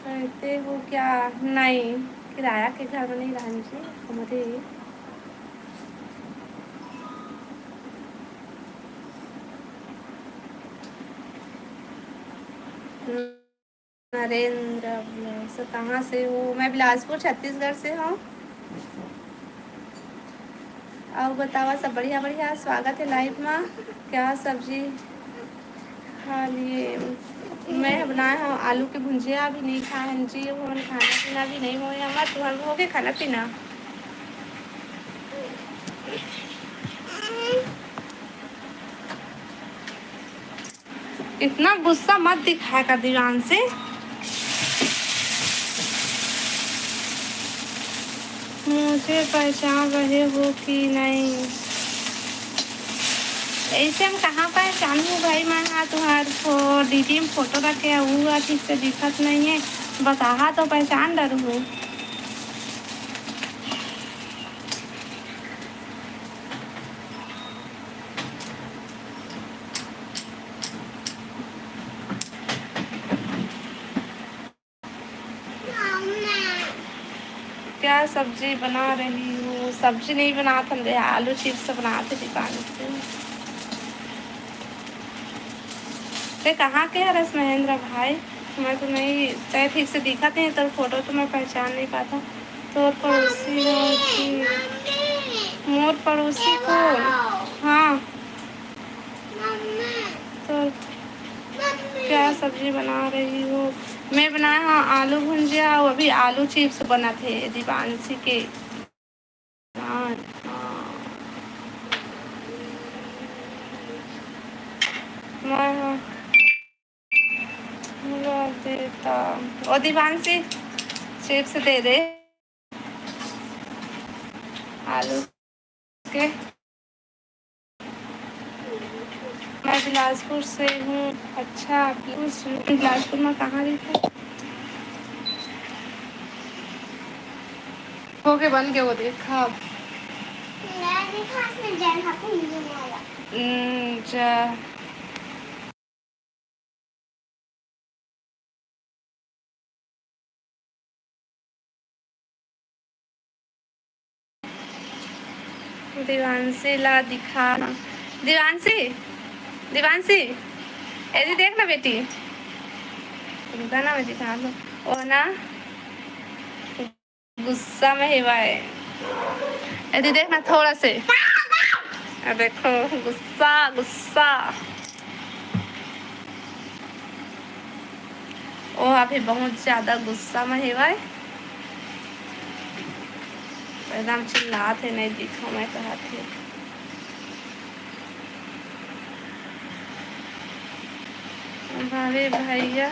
रहते हो क्या? नहीं, किराया के घर में नहीं रहन जी, हमरे। नरेंद्र vlogs, कहाँ से हो? मैं बिलासपुर, छत्तीसगढ़ से हूँ। अउ बतावा, सब बढ़िया? बढ़िया, स्वागत हे live मा। क्या सब्जी खा लिए? मैं बनाए हव आलू के भुंजिया, अभी नहीं खाए हन जी, हमन खाना पीना भी नहीं होए हमर। तुहर हो गे खाना पीना? इतना गुस्सा मत दिखाया कर दीवान से। मुझे पहचान रहे हो कि नहीं? ऐसे हम कहाँ पहचानहूँ भाई, मैं हा तुहार फो-, डीपी में फोटो रखे हूँ, ठीक से दिखत नहीं है, बताहा तो पहचान डरहूँ। क्या सब्जी बना रही हो? सब्जी नहीं बनात हन दे, आलू चिप्स बनात हे दुकान से। ते कहाँ के हरस महेंद्र भाई? मैं तो नहीं, तय ठीक से दिखत नहीं, तोर फोटो तो मैं पहचान नहीं पाता। तोर पड़ोसी हो जी। मोर पड़ोसी कौन? हाँ। तो क्या सब्जी बना रही हो? मैं बनाए हव आलू भुंजिया, अउ अभी आलू चिप्स बनत हे दीवांशी के। हाँ, हाँ। मैं ह-, ला देता। ओ दीवांशी, चिप्स दे दे। आलू के। मैं बिलासपुर से हूँ। अच्छा, बिलासपुर से। बिलासपुर में कहाँ रहता? हो के बन के वो देखा। हम्म, जा। दिवांशी ला दिखा ना। दिवांशी, दिवांशी, एदी देख ना बेटी, रुका ना, मैं दिखा दो। ओ ना, गुस्सा में हेवय। एदी देख ना, थोड़ा से। आ देखो, गुस्सा, गुस्सा। ओ अभी बहुत ज्यादा गुस्सा में हेवय, एकदम चिल्लात हे, नहीं दिखा मैं कहत हे। भाभी भैया,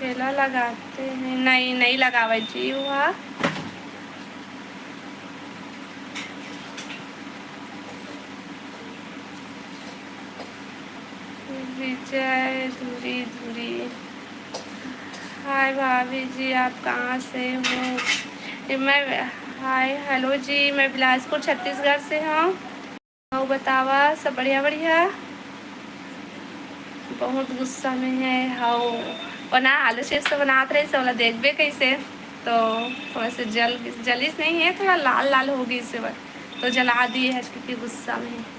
ठेला लगाते हैं, नहीं, नहीं लगावे जी हुआ। विजय धुरी धुरी। हाय भाभी जी, आप कहाँ से हो? ये मैं, हाय, हेलो जी, मैं बिलासपुर, छत्तीसगढ़ से हूँ। अउ बतावा, सब बढ़िया, बढ़िया? बहुत गुस्सा में है, हाउ। वो ना आलू चिप्स बनात रहे, से वाला देखबे कैसे, तो थोड़ा से जल, जलिस नहीं है, थोड़ा लाल लाल हो गई से, तो जला दिए है क्योंकि गुस्सा में है।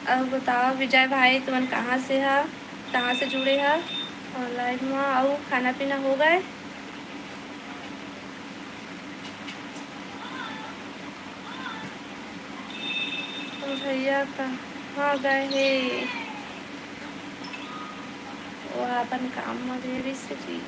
अउ बताओ विजय भाई, तुमन कहाँ से हा, कहाँ से जुड़े हा online मा? अउ खाना पीना हो गए? भैया कहाँ गए हे? वो अपन काम में गए रहिस जी।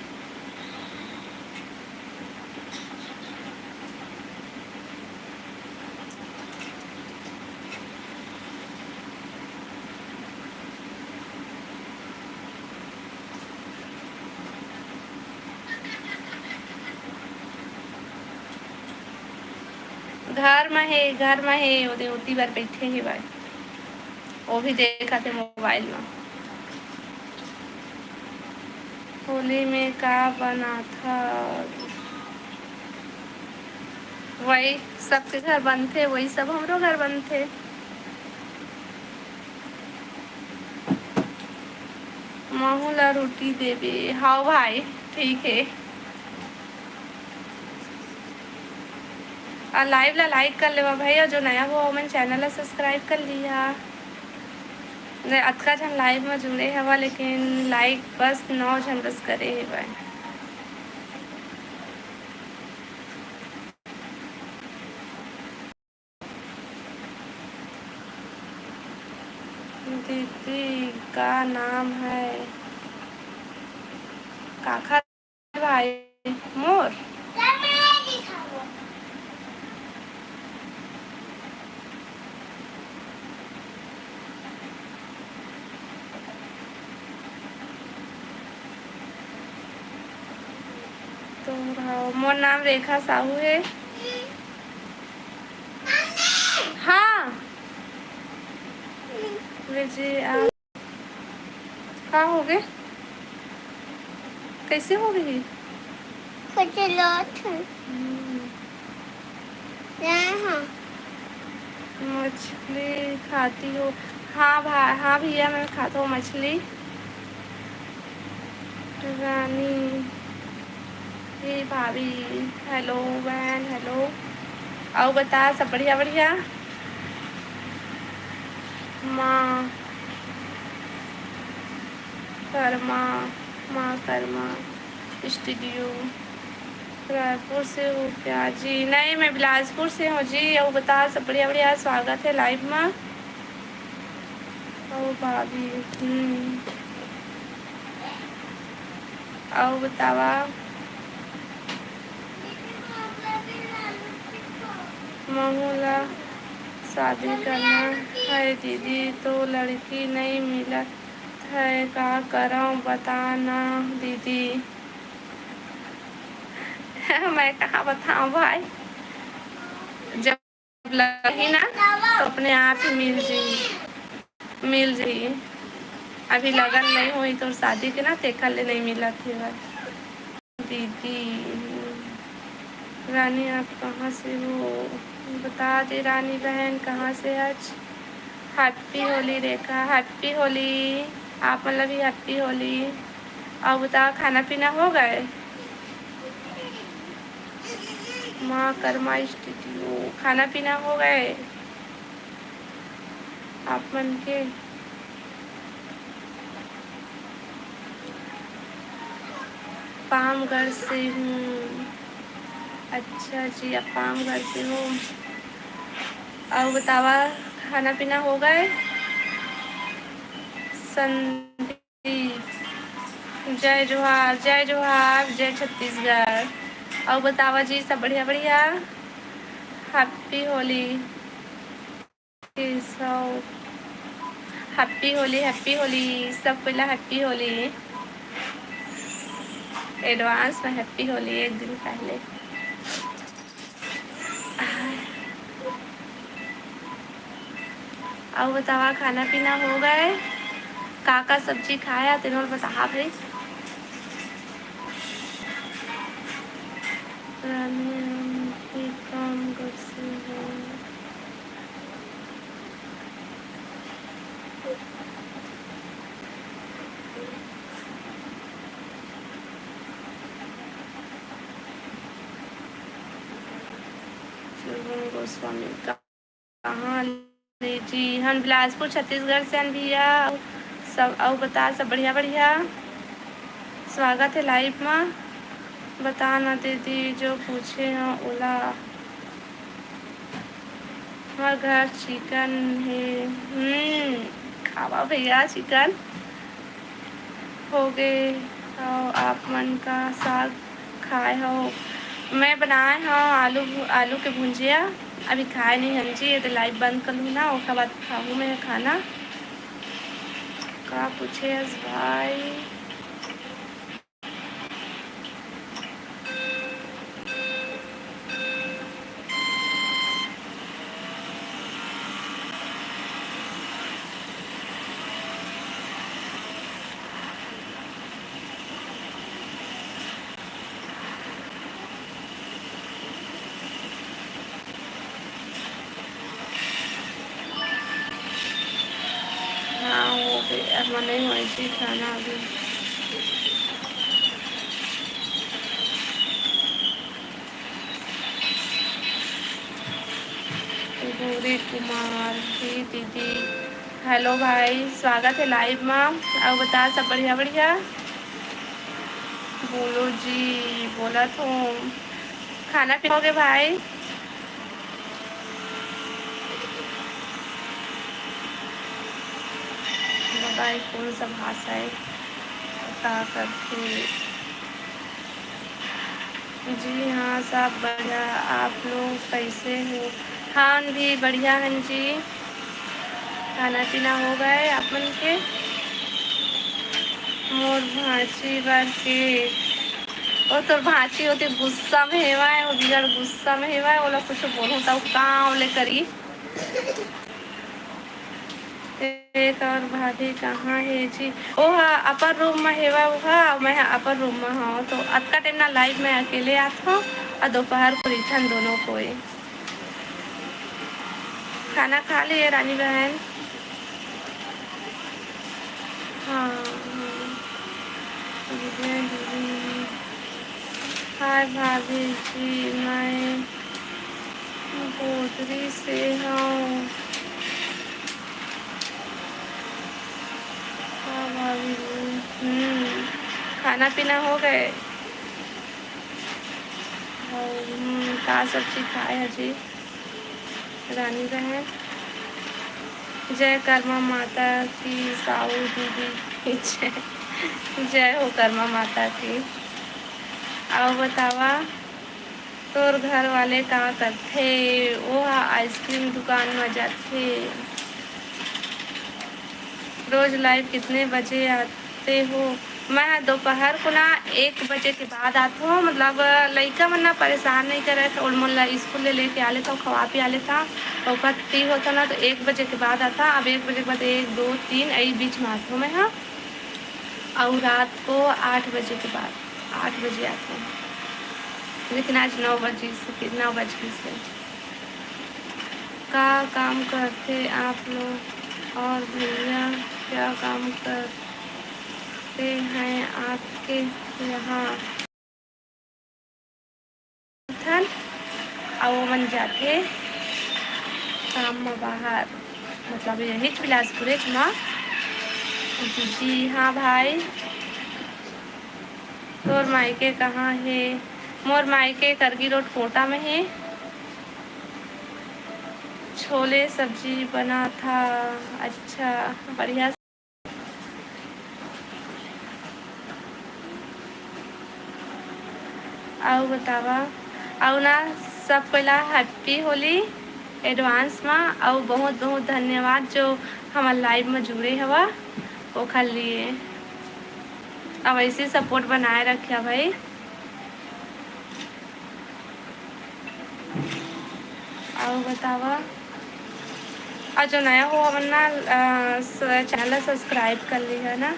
घर में हे, घर में हे, ओदे ओती बर बैठे हे भाई, वो भी देखत हे mobile में। होली में का बनाथा? वही सबके घर बनथे, वही सब हमरो घर बनथे। महू ला रोटी देबे। हाव भाई, ठीक हे। अउ live ला like कर लेवा भाई, अउ जो नया हो, ओमन channel ला subscribe कर लिहा। अतका झन live में जुड़े हवा, लेकिन like बस नौ झन बस करे हे भाई। दीदी का नाम है? काखर भाई मोर? तोर हव, मोर नाम रेखा साहू हे। हाँ। विजय, आ, का होगे? कइसे होगे? कुछ लोट। हम्म। हाँ। मछली खाती हो? हाँ भा-, हाँ भैया, मैं खाता हूँ मछली। रानी, हे भाभी, hello बहन, hello। अउ बता, सब बढ़िया, बढ़िया? माँ कर्मा, माँ कर्मा studio। रायपुर से हो क्या? जी नहीं, मैं बिलासपुर से हूँ जी। अउ बता, सब बढ़िया, बढ़िया, स्वागत है live में। ओ भाभी, हम्म। अउ बतावा, महू ला शादी करना है दीदी, तो लड़की नहीं मिलत है, का करंव बता ना दीदी। मैं कहाँ बताऊँ भाई, जब लगही ना तो अपने आप ही मिल जाही, मिल जाही। अभी लगन नहीं होई तोर शादी के ना, तेखर ले नहीं मिलत हे भाई। दीदी, रानी आप कहाँ से हो? बता दे रानी बहन, कहाँ से हच? Happy होली रेखा, happy होली। आप मन ला भी happy होली। अउ बता, खाना पीना हो गए? माँ कर्मा studio, खाना पीना हो गए आप मन के? पामगढ़ से हूँ। अच्छा जी, आप पामगढ़ से हो। अउ बतावा, खाना पीना हो गए? संदीप, जय जोहार, जय जोहार, जय छत्तीसगढ़। अउ बतावा जी, सब बढ़िया, बढ़िया? Happy Holi. Keshav, happy Holi, happy Holi, सब कोई ला happy होली। Advance में happy होली, एक दिन पहले। अउ बतावा, खाना पीना हो गए? का का सब्जी खाया, तेनो ल बताहा भाई। रानी, हम भी काम कर से हो। सुगम गोस्वामी, कहाँ ले जी? हम बिलासपुर, छत्तीसगढ़ से हन भैया। सब, अउ बता, सब बढ़िया, बढ़िया? स्वागत है live मा। बता ना दीदी, जो पूछे हव ओला। हमर घर chicken हे। हम्म, खावा भैया chicken। हो गे। अउ आप मन का साग खाए हव? मैं बनाए हव आलू, आलू के भुंजिया। अभी खाए नहीं हन जी, ये तो live बंद कर लूँ ना, ओकर बाद खाहूँ मैं खाना। का पूछे हस भाई? हाँ, हो गया, अब नहीं होई थी खाना अभी। सूर्य कुमार जी दीदी, हेलो भाई, स्वागत है लाइव मा। अउ बता, सब बढ़िया बढ़िया? बोलो जी, बोलत हो। खाना पीना होगे भाई? बताई कौन सा भाषा है, का करथे? जी हाँ, सब बढ़िया। आप लोग कैसे हो? हम भी बढ़िया हन जी। खाना पीना हो गए आप मन के? मोर भांची बर के, ओ तोर भांची होती गुस्सा में हेवय, वो बिगड़ गुस्सा में हेवय, ओला कुछ बोलूं त कांव ले करी। एक और भाभी कहाँ है जी? ओहा अपन रूम में हेवा, ओहा, मैं अपन रूम में हूँ। तो अतका टाइम ना लाइव में अकेले आत हूँ और दोपहर को रिथन दोनों कोई। खाना खा लिए रानी बहन? हाँ, हाँ। विजय दीदी। हाय भाभी जी, मैं बोदरी से हूँ। हाँ भाभी जी। हम्म, खाना पीना हो गए? और, हम्म, का सब्जी खाए है जी रानी बहन? जय कर्मा माता की साहू दीदी की जय। जय हो कर्मा माता की। अउ बतावा, तोर घर वाले का करथे? वो हा आइसक्रीम दुकान म जाथे। रोज लाइव कितने बजे आते हो? मैं दोपहर को ना एक बजे के बाद आत हूँ। मतलब, लइका मन ना परेशान नहीं करे, ओल मोल ला स्कूल ले लेके आ लेता हूँ, खवा पिया लेता हूँ। ओकर फ्री होता ना तो एक बजे के बाद आता। अब एक बजे के बाद एक, दो, तीन, यही बीच में आत हूँ मैं। हाँ, और रात को आठ बजे के बाद, आठ बजे आत हूँ। लेकिन आज नौ बजे से, नौ बज गई से। का काम करते आप लोग? और भैया क्या काम करते हैं आपके यहाँ? थन, अउ ओमन जाथे काम म बाहर, मतलब यहीच बिलासपुरेच म। दीदी, हाँ भाई, तोर मायके कहाँ हे? मोर मायके करगी रोड कोटा में हे। छोले सब्जी बना था। अच्छा, बढ़िया। अउ बतावा, अउ ना, सब कोई ला हैप्पी होली एडवांस मा। अउ बहुत बहुत धन्यवाद जो हमर लाइव में जुड़े हवा ओखर लिए। अब ऐसे सपोर्ट बनाए रखिया भाई। अउ बतावा, अउ जो नया हो हमन ना, अ, स-, चैनल ला सब्सक्राइब कर ली है ना।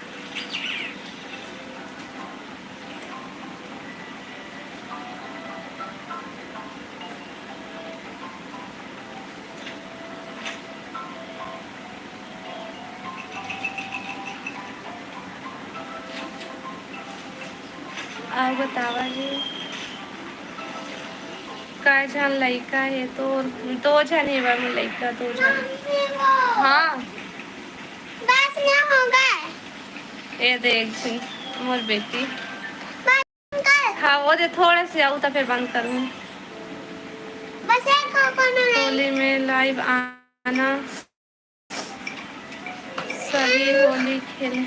अउ बतावा जी, काय झन लइका हे तोर? दो झन हे बा मोर लइका, दो झन। हाँ। बस ना हो गए। ये देख जी, मोर बेटी। बस कर। हाँ, वो दे थोड़ा से आऊ तो फिर बंद करूँ। बस एक को होली में लाइव आना। सभी होली खेले।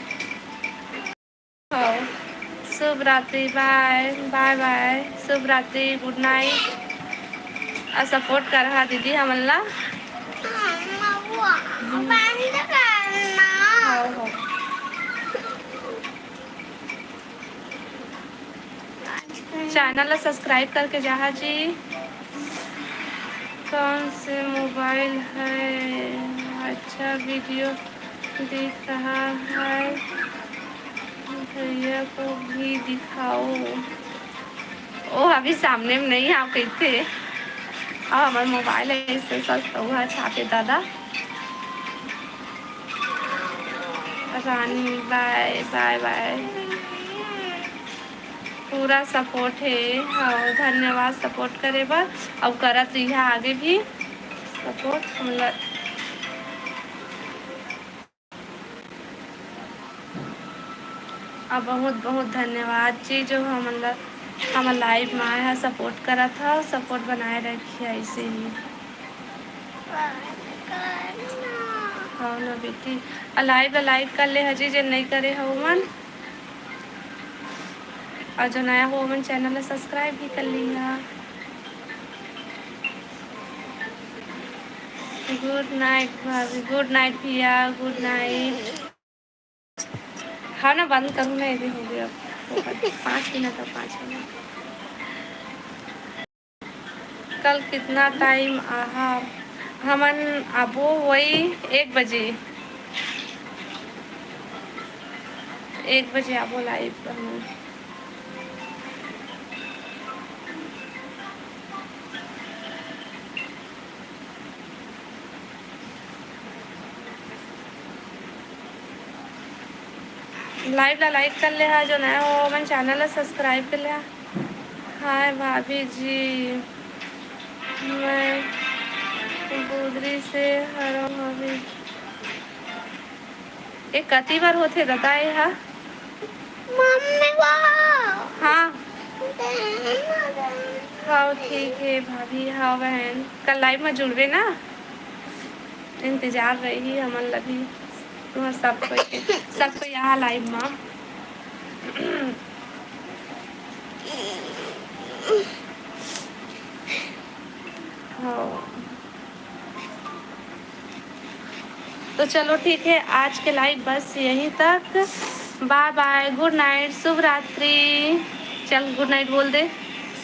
हाँ, शुभ रात्रि, बाय, बाय बाय, शुभ रात्रि, गुड नाइट। और सपोर्ट कर हा दीदी हमन ला। हाँ, हाँ। चैनल ला सब्सक्राइब करके जाहा जी। कौन से मोबाइल है? अच्छा वीडियो दिख रहा है, भैया को भी दिखाओ। ओ अभी सामने में नहीं आओ कहते। अब हमार मोबाइल है, इससे सस्ता हुआ छापे दादा। रानी, बाय, बाय, बाय। पूरा सपोर्ट हे। हाँ, धन्यवाद सपोर्ट करे बर, अउ करत रहिहा आगे भी। सपोर्ट हमला। अब बहुत बहुत धन्यवाद जी, जो हमन ला, हमर लाइव में आए हा, सपोर्ट करत हा, सपोर्ट बनाए रखिए ऐसे ही। हाँ ना बेटी, आ लाइव ला लाइक कर ले हा जी, जे नहीं करे हो मन। और जो नया हो मन चैनल ला सब्सक्राइब भी कर लिया। गुड नाइट भाभी, गुड नाइट भैया, गुड नाइट। हाँ ना, बंद करूँ ना, ये भी हो गया पाँच मिनट, और पाँच मिनट। कल कितना टाइम आहा? हमन आबो वही एक बजे, एक बजे आबो लाइव पर हमन। लाइव ला लाइक कर ले हा, जो नया हो मन चैनल ला सब्सक्राइब कर ले हा। हाय भाभी जी, मैं बुदरी से हरव भाभी। ए, कति बार होथे ददा ए हा? मम्मी वो। हाँ। देना, देना। हाँ, ठीक है भाभी। हाँ बहन, कल लाइव में जुड़बे ना, इंतजार रही हमन ला भी तुम्हार सब कोई के, सब कोई यहाँ लाइव में। हाँ। तो चलो ठीक है, आज के लाइव बस यहीं तक। बाय बाय, गुड नाइट, शुभ रात्रि। चल गुड नाइट बोल दे।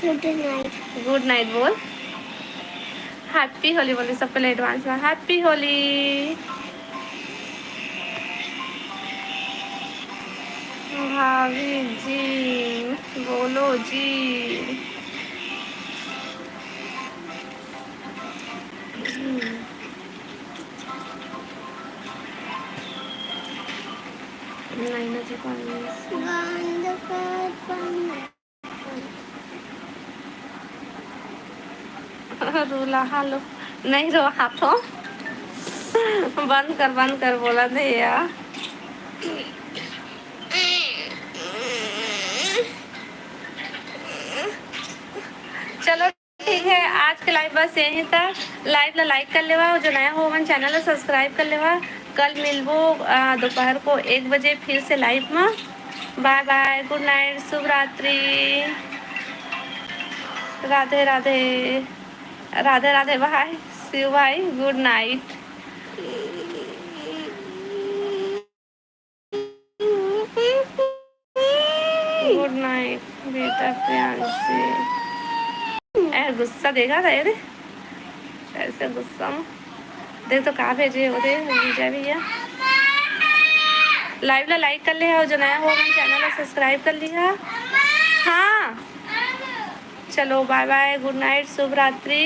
गुड नाइट। गुड नाइट बोल। हैप्पी होली बोल दे सबको एडवांस में, हैप्पी होली। भाभी जी बोलो जी। नहीं ना जी, पानी। बंद कर, बंद। रोला हालो। नहीं रो हाथों। बंद कर, बंद कर बोला दे यार। चलो ठीक है, आज के लाइव बस यहीं तक। लाइव ला लाइक कर लेवा, जो नया हो मन चैनल ला सब्सक्राइब कर लेवा। कल मिलबो, अ, दोपहर को एक बजे फिर से लाइव में। बाय बाय, गुड नाइट, शुभ रात्रि, राधे राधे, राधे राधे भाई, शिव भाई, गुड नाइट। गुड नाइट बेटा प्रियांशी। ए, गुस्सा देखा था ये दे, ऐसे गुस्सा में देख तो का भेजे हो दे विजय भैया। लाइव ला लाइक कर ले हा, जो नया हो मन चैनल ला सब्सक्राइब कर लिहा। हाँ, चलो बाय बाय, गुड नाइट, शुभ रात्रि।